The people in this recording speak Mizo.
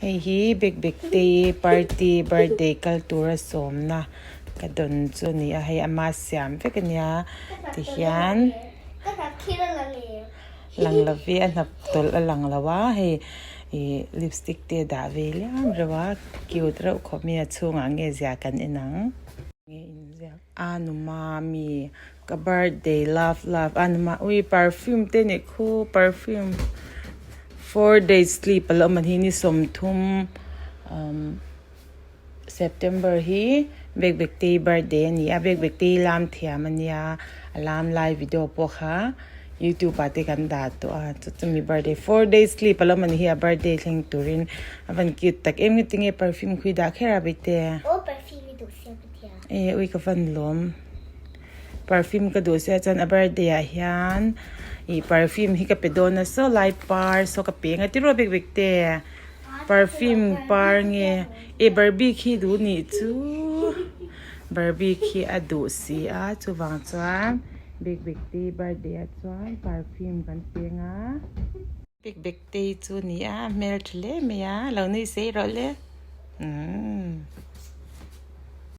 Hei hi bek bek te party birthday kal tura sawmna ka dawn chu a ni a hei ama siam vek a nia tihian lang lovi a hnap tawlh a lang lo a hei ih lipstick te a dah ve liam reuh a cute reuh khawp mai a chhungah nge zia kan en ang. Anumami ka birthday love love anuma ui perfume te nih khu perfume 4 days sleep a lo awm a ni ni 30 umm September hi bek bek te birthday a ni a bek bek te hi lam thiam a nia a lam lai video pawh kha youtube ah te kan dah tawh a chu chumi birthday 4 days sleep a lo awm a ni hi a birthday thleng turin a van cute tak em nge tinge perfume khi dah kher a bete. E ui ka van lawm perfume ka duh sia chuan a birthday ah hian ih perfume hi ka pe dawn a saw lai par saw ka pe ang a tiraw bik bik te perfume par nge e barbie khi duh nih chu barbie khi a duh si a chuvang chuan bik bik te birthday ah chuan perfume kan pe ang a. Bik bik te chu a ni a hmeltha hle mai a lo nui sei rawh le umm.